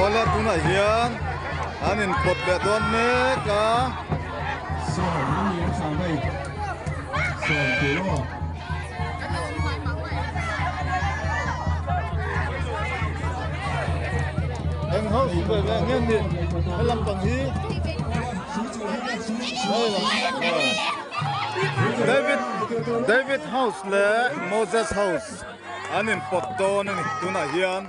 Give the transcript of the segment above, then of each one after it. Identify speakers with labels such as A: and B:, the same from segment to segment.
A: Awle tunah hian an inpawt leh dawn mek a. Eng ho ve ve nge ni helam pang hi David David House leh Moses House an inpawt dawn a ni tunah hian.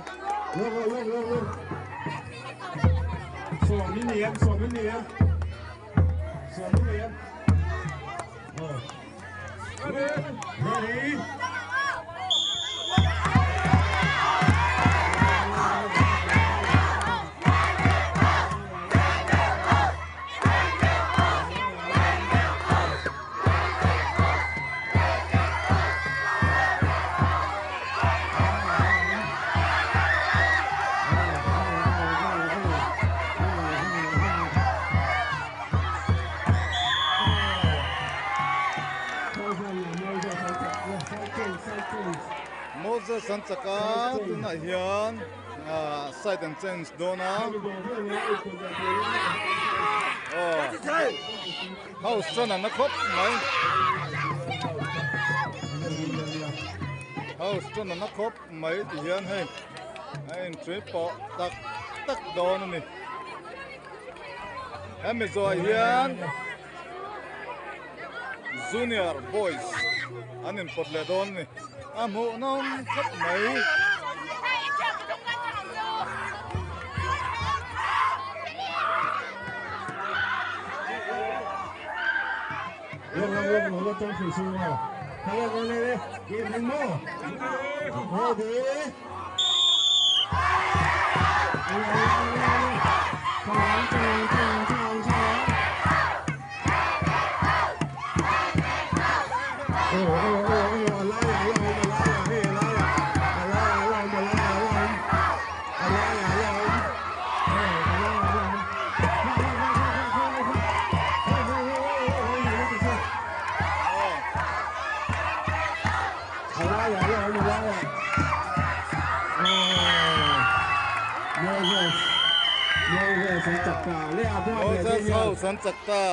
A: Moses an chak a tunah hian ah side an change dawn a aw house chuan an la khawp mai house chuan an la khawp mai ti hian hei a inchhui pawh tak tak dawn a ni hemi zawh hian junior boys an inpawt leh dawn a ni a hmuh nawm khawp mai. Moses House an chak ta.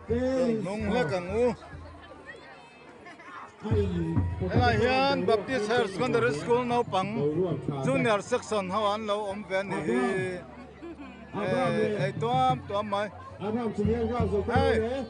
A: Hnung hlek ang u. Helai hian Baptist Higher Secondary School naupang Junior Section ho an lo awm ve a ni hi. Hei tuam tuam mai. Hei.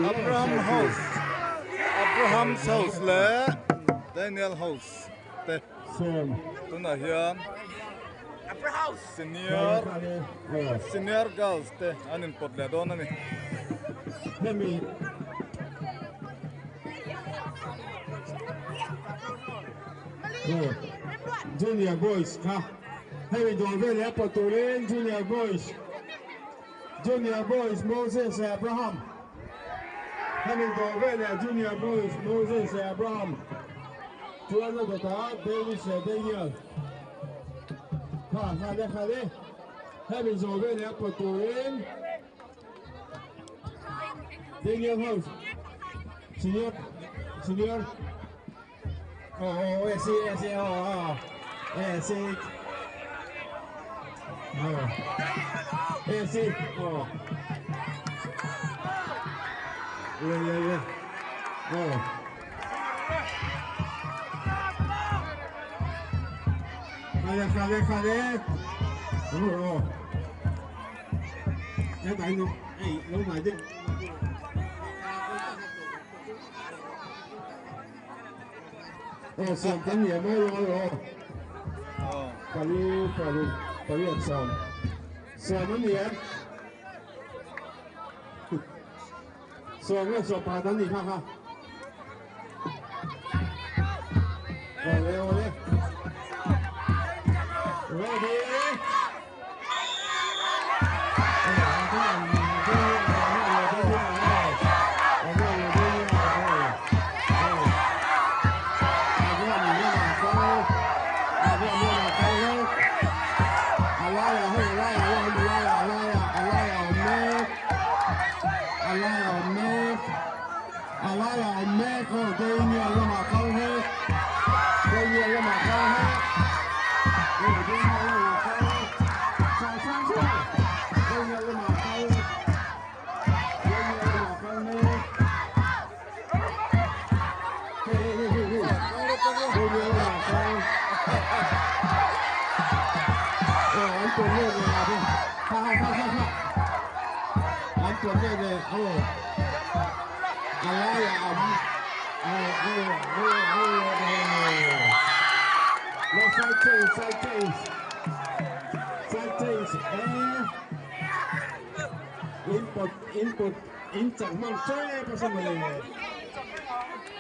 A: Abraham House Abraham's House leh Daniel House te tunah hian senior senior girls te an inpawt leh dawn a ni.
B: Junior boys kha hemi dawr vel leh a pawt turin Junior boys Junior boys Moses leh Abraham hemi dawr vel leh Junior boys Moses leh Abraham chuan a dawtah Davis leh Daniel kha kha le kha le hemi zawh vel leh a pawt turin Daniel House Senior Senior Oh, oh, sí, sí, oh, oh, sí. Oh, sí, oh. Yeah, yeah, yeah. Oh. Khale, khale, khale. 哦，哎，大佬，哎，攞埋啲。哦，上緊嘢咩攞攞？
A: 哦，
B: 把你把你把你上，上乜嘢？上个上排等你看看。我来我来。Ready? Input, input,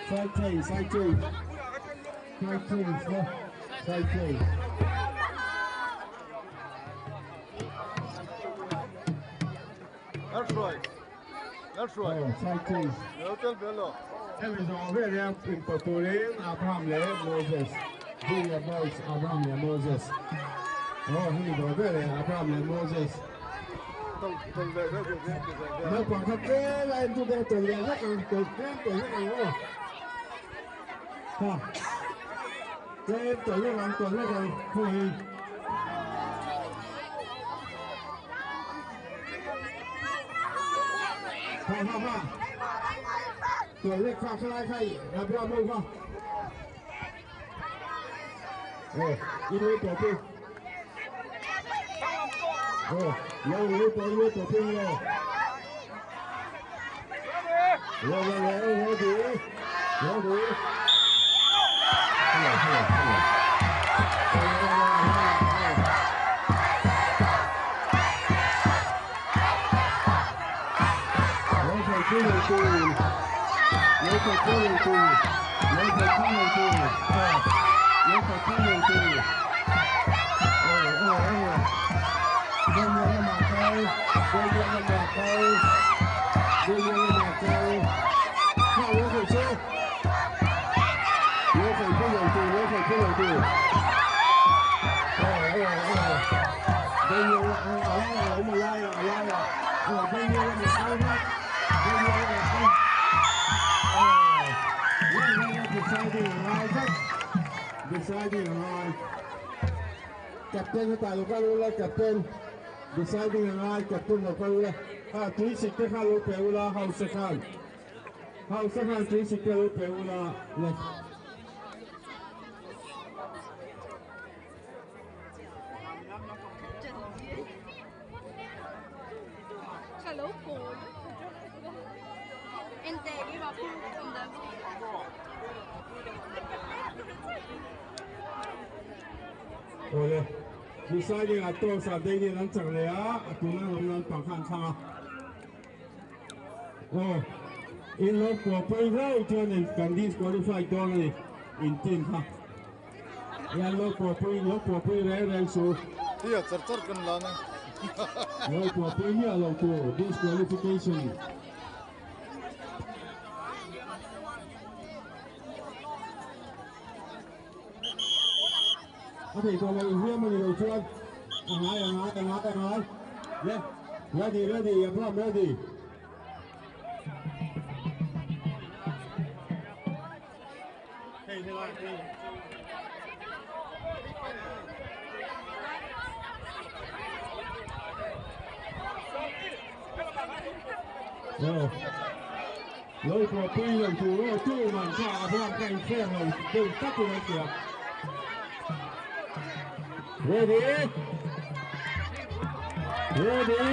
B: Side change, side change. Side change, side change.
A: That's right. That's right.
B: Oh, side change.
A: Hotel Bello.
B: Abraham le Moses. Junior boys, Abraham le Moses. Oh, he go there, Abraham le Moses. nó còn khắc chế lên chúng ta từ rất là từ từ rất là ngon ha cái từ rất là từ rất là phù ha ha ha từ rất khoa khai khai là bra mông ha ờ đi đi tổ tiên ờ lâu lâu tổ lâu tổ tiên rồi rồi rồi rồi rồi rồi rồi Deciding right. Captain 大陆加鲁啦，Captain deciding right, Captain 老加鲁啦。啊，主席的哈鲁表啦，后食汉，后食汉主席的老表啦，嚟。Deciding at 多少对你能整了啊？主任能不能帮看看啊？哦，因为国配后就能跟 disqualify 多了，in team 哈。因为国配我国配来来说，
A: 哎呀，这这跟拉呢？
B: 我国配也老多 disqualification。 có thể còn lại riêng mà nhiều chưa? Hàng hai. Ready, ready, Abraham, ready. Rồi. Lôi của Phi lần thủ lôi chu mà cho Abraham canh xe rồi từ tất cả kìa. Ready? Ready?